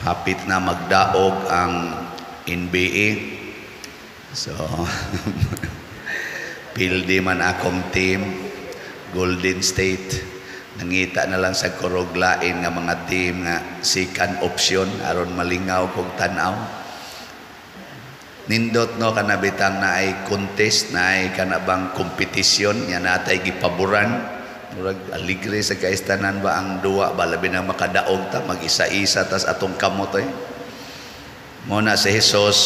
Hapit na magdaog ang NBA. So, pildi man akong team, Golden State. Nangita na lang sa kurog lain nga mga team nga second option aron malingaw kog tan-aw. Nindot, no, kana bitang naay contest, naay kana bang kompetisyon nga natay gipaboran. Murag aligre sa kaistanan ba ang duwa ba, labi na makadaog ta, mag-isa-isa tas atong kamot eh. Mo na si Jesus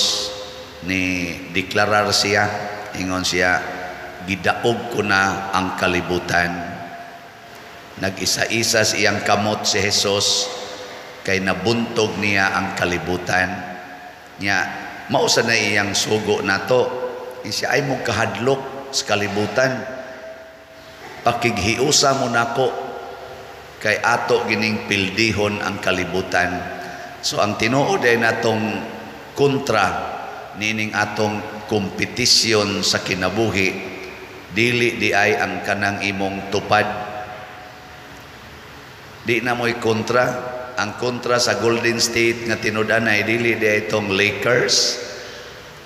ni deklarar siya, ingon siya, "Gidaog ko na ang kalibutan." Nag-isa-isa sa iyang kamot si Jesus kay nabuntog niya ang kalibutan. Nya mao sa na iyang sugo nato. Siya ay mo kahadlok sa kalibutan. Pakighiusa mo nako kay ato gining pildihon ang kalibutan. So ang tinuod ay natong kontra nining atong kompetisyon sa kinabuhi, dili di ay ang kanang imong tupad. Di na mo'y kontra. Ang kontra sa Golden State nga tinud-anay, dili di ay itong Lakers.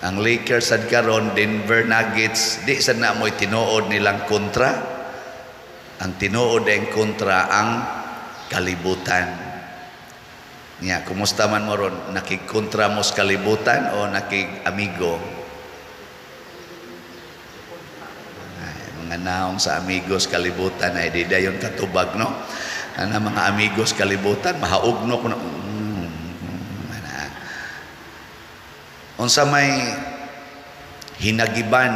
Ang Lakers sad karon Denver Nuggets, di sad na mo'y tinuod nilang kontra. Ang tinuod ay kontra ang kalibutan. Nya, kumusta man mo ron? Nakigkontra mo sa kalibutan o nakig-amigo? Ay, mga naong sa amigos kalibutan ay di dayon katubag, no? Ana mga amigos kalibutan, mahaugno ko na. Ana. Unsa may hinagiban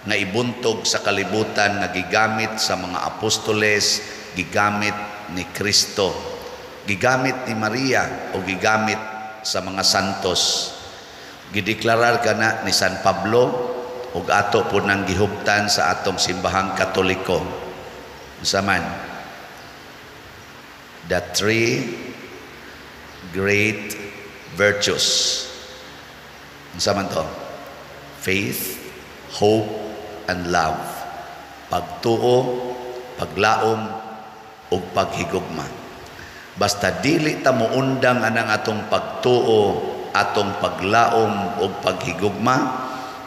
nga ibuntog sa kalibutan nga gigamit sa mga apostoles, gigamit ni Kristo, gigamit ni Maria o gigamit sa mga santos? Gideklarar kana ni San Pablo ug ato po nang gihuptan sa atong Simbahang Katoliko. Unsa man? The three great virtues. Unsa man to? Faith, hope, and love. Pagtuo, paglaom, ug paghigugma. Basta dili ta moundang anang atong pagtuo, atong paglaom ug paghigugma,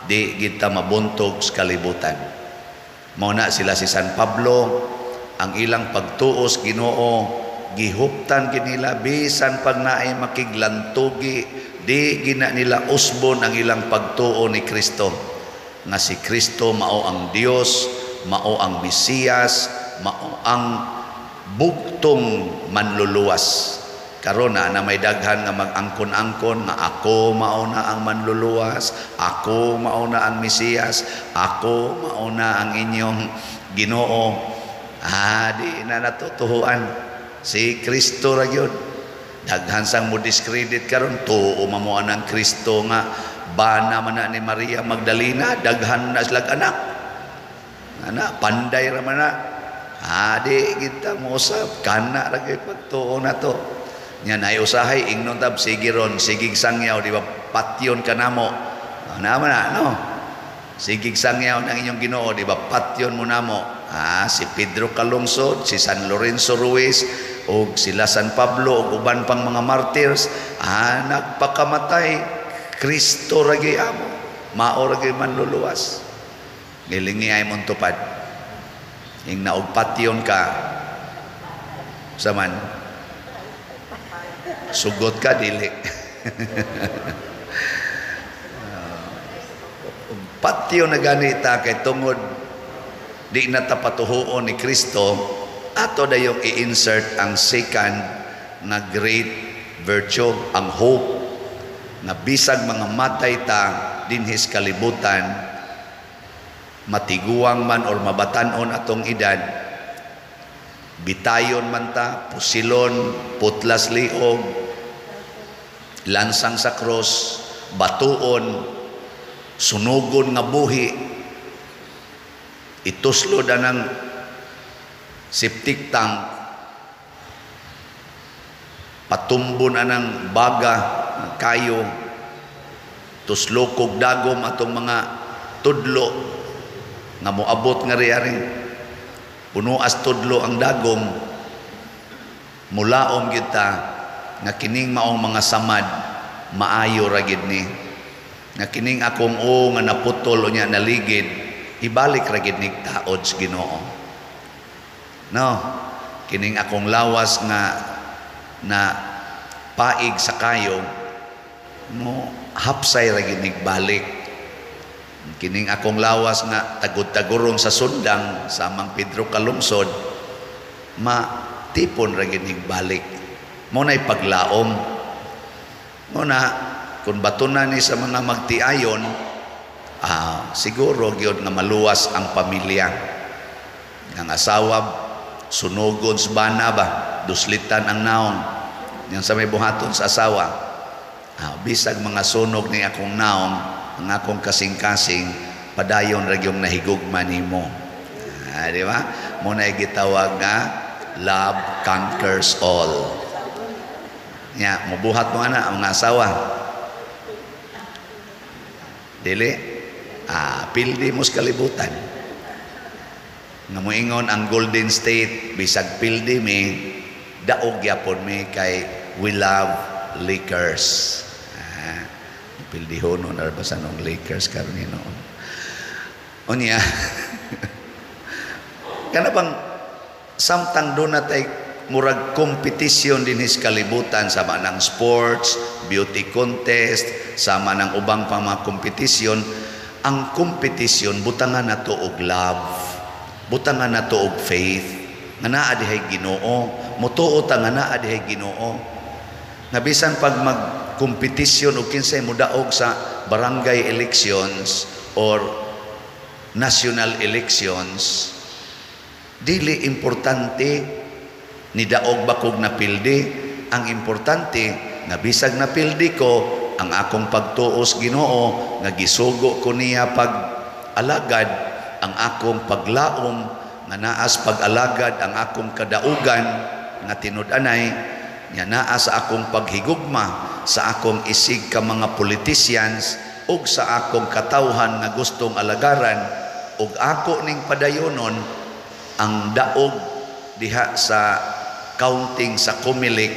di kita mabuntog sa kalibutan. Mao na sila si San Pablo, ang ilang pagtuo sa Ginoo gihuptan kinila bisan pag naay makiglantugi, di gina nila usbon ang ilang pagtuo ni Kristo, nga si Kristo mao ang Dios, mao ang Mesiyas, mao ang bugtong manluluwas. Karon na na may daghan nga mag-angkon-angkon nga ako mao na ang manluluwas, ako mao na ang Mesiyas, ako mao na ang inyong Ginoo. Ah, di na natutuhuan. Si Kristo ra gyud. Daghan sang mo discredit karon, tuo mamo ang Kristo nga bana man na ni Maria Magdalena, daghan na silag anak. Ana, panday ra man na. Ah, di kita mousab, kana ra gyud pagtuo na to. Nya nay usahay ingnon tab, sige ron, sigig sangyaw, di ba patyon ka namo? Ana man na, no? Sigig sangyaw ng inyong Ginoo, di ba patyon mo namo? Ah, si Pedro Calungsod, si San Lorenzo Ruiz, og sila San Pablo ug uban pang mga martyrs, ah, nagpakamatay, Kristo ra gyud amo. Mao ra gyud manluluwas. Gilingi ay mong tupad. Ing naog patyon ka sa man sugot ka dili. Patyon na ganita kay tungod di na ta patuhuon ni Kristo, ato dayong i-insert ang second nga great virtue, ang hope, nga bisag mga matay ta dinhis kalibutan, matiguang man or mabatan-on atong edad, bitayon man ta, pusilon, putlas liog, lansang sa cross, batuon, sunugon nga buhi, ituslod anang septic tank, patumbon anang baga kayo, tuslokog dagom atong mga tudlo nga moabot nga riaring punuas tudlo ang dagom, mulaom kita. nga kining maong mga samad maayo ra gid ni, nga kining akong o nga naputol unya naligid, ibalik ra gid nig taod sa Ginoo. No, kining akong lawas nga na paig sa kayo, no, hapsay ra gid nig balik. Kining akong lawas nga tagud-taguron sa sundang sa Mang Pedro Kalungsod, matipon ra gid nig balik. Mo na'y paglaom. Mo na kung batunan ni sa mga magtiayon, siguro gyud nga maluwas ang pamilya. Ang asawa sunugon sa bana ba, duslitan ang naong. Yang sa may buhaton sa asawa, bisag mga sunog ni akong naong, ang akong kasing-kasing, padayon ra gyud nahigugma nimo. Di ba? Mo na gitawag nga love conquers all. Nya, mubuhat mo ana ang mga asawa. Dili? Pildi mo sa kalibutan. Nga moingon ang Golden State, bisag pildi mi, daog gyapon mi kay we love Lakers. Pildihon nun, or basta nung Lakers karon ni noon. Unya, kana bang samtang doon na tay murag competition din his kalibutan sama ng sports, beauty contest, sama ng ubang pa mga competition, ang competition butangan nato og love, butangan nato og faith, nga naa dihay Ginoo, mutuo ta nga naa dihay Ginoo. Nga bisan pag mag-kompetisyon og kinsay modaog sa barangay elections or national elections, dili importante ni daog ba kog napildi. Ang importante nga bisag napildi ko, ang akong pagtuos Ginoo nga gisugo ko niya pag alagad, ang akong paglaom nga naas pag-alagad, ang akong kadaugan nga tinud-anay nga naa sa akong paghigugma sa akong isig ka mga politicians ug sa akong katawhan nga gustong alagaran, ug ako ning padayonon ang daog diha sa counting sa Comelec,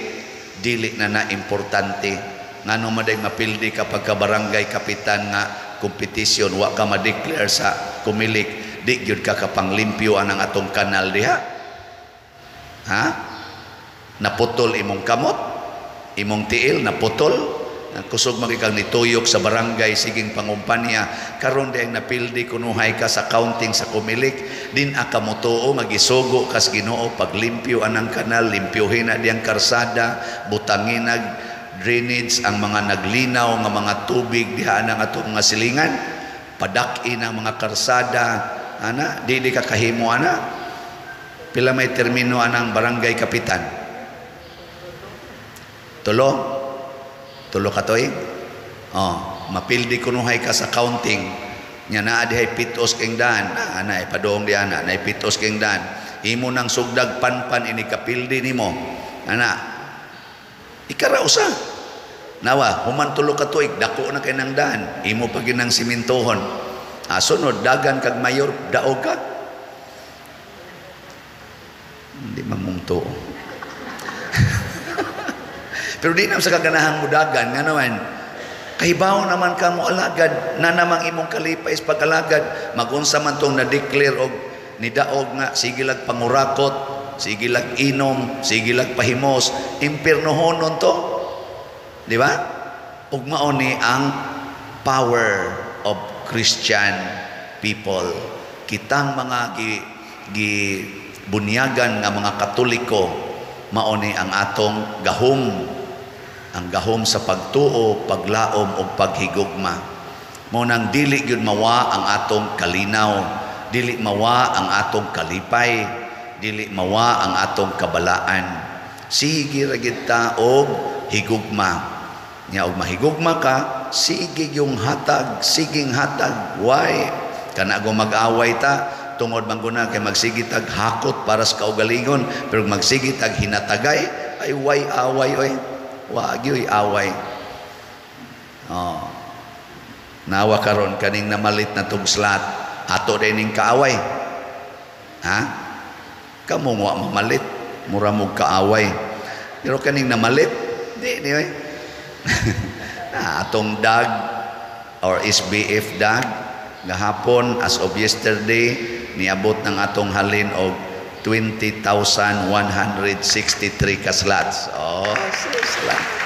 dili na na importante. Ngano maday mapildi ka pagka barangay kapitan nga competition, wa ka ma-declare sa Comelec, di gyud ka kapanglimpyo anang atong kanal diha. Ha? Naputol imong kamot, imong tiil naputol, kusog magikang nituyok sa barangay siging pangumpanya, karon di ang napildi kunuhay ka sa counting sa Comelec, din aka motuo nga gisugo kas Ginoo paglimpyo anang kanal, limpyohin na diyang karsada, butangin nag drainage ang mga naglinaw nga mga tubig diha anang atong mga silingan, padak-in ang mga karsada ana, dili ka kahimo ana. Pila may termino anang barangay kapitan? Tulo? Tulo ka tuig? Oh, mapildi kunuhay ka sa counting. Nya naa dihay pitos keng daan. Ana ay padoong di ana, nay pitos keng daan. Imo nang sugdag panpan ini kapildi nimo. Ana. Ikara usa. Nawa, human tulo ka tuig, dako na kay nang daan. Imo pa ginang simintohon. Sunod dagan kag mayor, daog ka. Hindi mamungtuo. Pero di naman sa kaganahang mudagan, nga naman, kahibaw naman ka mo alagad, na namang imong kalipay sa pag-alagad, magunsa man tong na-declare og nidaog nga, sige lag pangurakot, sige lag inom, sige lag pahimos, impirnohonon to. Di ba? Ug mao ni ang power of Christian people. Kitang mga gibunyagan nga mga Katoliko, mao ni ang atong gahom. Ang gahom sa pagtuo, paglaom ug paghigugma. Mao nang dili gyud mawa ang atong kalinaw, dili mawa ang atong kalipay, dili mawa ang atong kabalaan. Sige ra gyud ta og higugma. Nya og mahigugma ka, sige yung hatag, siging hatag. Why? Kana go mag-away ta, tungod man guna kay magsige tag hakot para sa kaugalingon, pero magsige tag hinatagay, ay way away oy. Wa gyoy away. Oh. Nawa karon kaning namalit na tug slat, ato din ning kaaway. Ha? Kamo wa mamalit, mura mo kaaway. Pero kaning namalit, Di ni oy. Na atong DAG or SBF DAG gahapon, as of yesterday, niabot ng atong halin og 20,163 ka slots. Oh, salamat.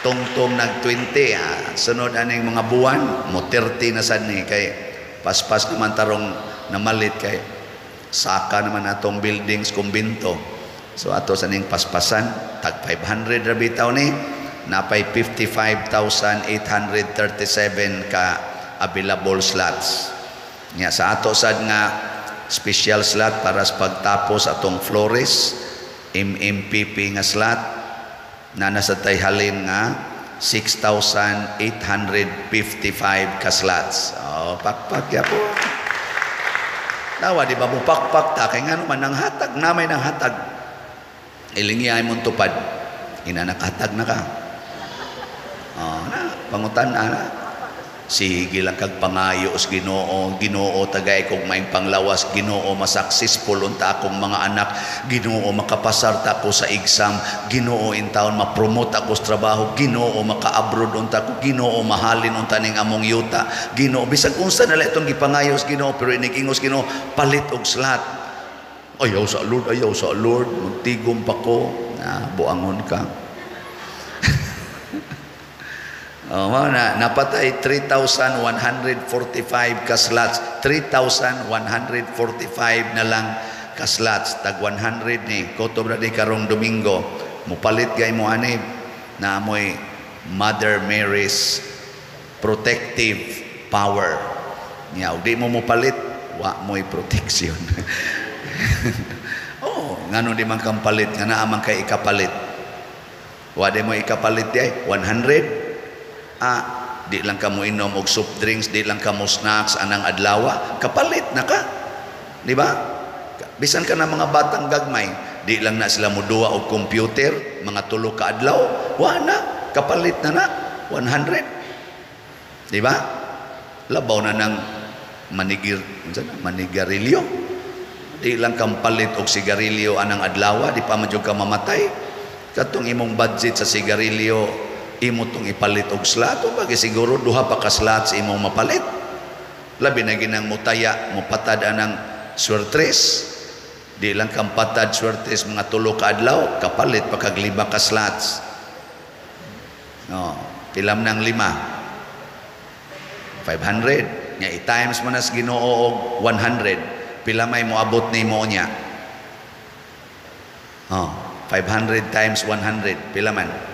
Tungtong nag 20, ah. Sunod aning mga buwan mo 30 na sad ni, kay paspas naman tarong namalit, kay saka naman atong buildings kumbinto. So ato sa ning paspasan, tag 500 ra bitaw ni, napay 55,837 ka available slots. Nya sa ato sad nga special slot para sa pagtapos atong Flores MMPP nga slot na nasa tay halin nga 6,855 ka slots. Oh, pakpak ya po. Tawa, di ba mo pakpak ta kay ngano man nang hatag na may nang hatag. Ilingi ay mong tupad. Ina nakahatag na ka. Oh, na pangutan na. Sige lang kag pangayo sa Ginoo, Ginoo tagay kog maayong panglawas, Ginoo ma-successful unta akong mga anak, Ginoo makapasar ta ako sa exam, Ginoo intawon ma-promote ako sa trabaho, Ginoo maka-abroad unta ako, Ginoo mahalin unta ning among yuta, Ginoo bisag unsa na lang itong gipangayo sa Ginoo, pero inig ingos Ginoo palit og slot. Ayaw sa Lord, ayaw sa Lord, magtigom pa ko, na buangon ka. Oh, mao na napatay 3,145 ka slots, 3,145 na lang ka slots, tag 100 ni kutob ra di karong Domingo. Mupalit gay mo ani na amoy Mother Mary's protective power. Nya og di mo mupalit, wa mo'y protection. Oh, ngano di man kang palit nga naa man kay ikapalit. Wa di mo ikapalit di ay 100. Ah, di lang ka mo inom og soft drinks, di lang ka mo snacks anang adlawa, kapalit na ka. Di ba? Bisan ka na mga batang gagmay, di lang na sila moduwa og computer, mga tulo ka adlaw, wa na, kapalit na na 100. Di ba? Labaw na ng manigir, unsa na, manigarilyo. Di lang kang palit og sigarilyo anang adlawa, di pa man jud ka mamatay. Katong imong budget sa sigarilyo, imo tong ipalit og slot, o bagay siguro duha pa ka slots imong mapalit. Labi na ginang mutaya, mupatad anang swertres. Di lang kang patad swertres mga tulo ka adlaw, kapalit pa kag 5 ka slots. No, pilam ng 5. 500. Nya i-times mo na sa Ginoo og 100. Pila may moabot nimo niya? Oh, 500 times 100, pila man?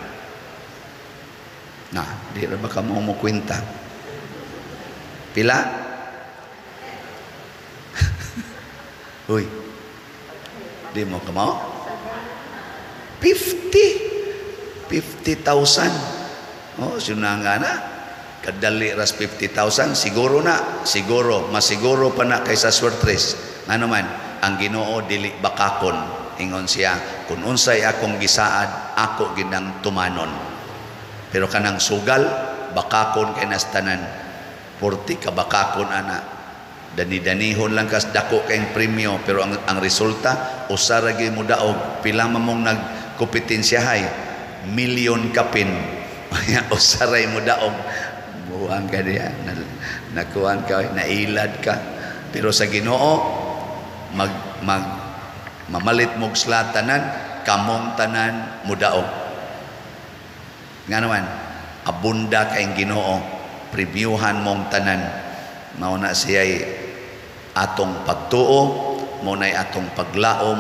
Na, di ra ba ka mo kwenta? Pila? Uy. Di mo kamo? 50. 50,000. Oh, sunanga na. Kadali ras 50,000, siguro na, siguro, masiguro pa na kaysa swertres. Ano man, ang Ginoo dili bakakon. Ingon siya, kung unsay akong gisaad, ako ginang tumanon. Pero kanang sugal, bakakon kay nas tanan. Porti ka bakakon ana. Dani-danihon lang kas dako kayong premyo, pero ang resulta usa ra gyud mo daog. Pila man mong nagkompetensyahay, milyon kapin. Usa ra mo daog. Buang ka diya, nakuan ka, nailad ka. Pero sa Ginoo mag mag mamalit mog sla tanan, kamong tanan mudaog. Nga naman, abunda kayong Ginoo, previewhan mong tanan. Mao na siya'y atong pagtuo, mao na'y atong paglaom,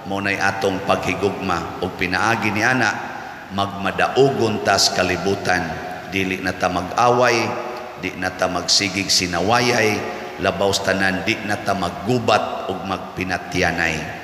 mao na'y atong paghigugma. Og pinaagi ni ana, magmadaugon tas kalibutan. Dili na ta mag-away, di na ta magsigig sinawayay, labaw tanan, di na ta maggubat og magpinatyanay.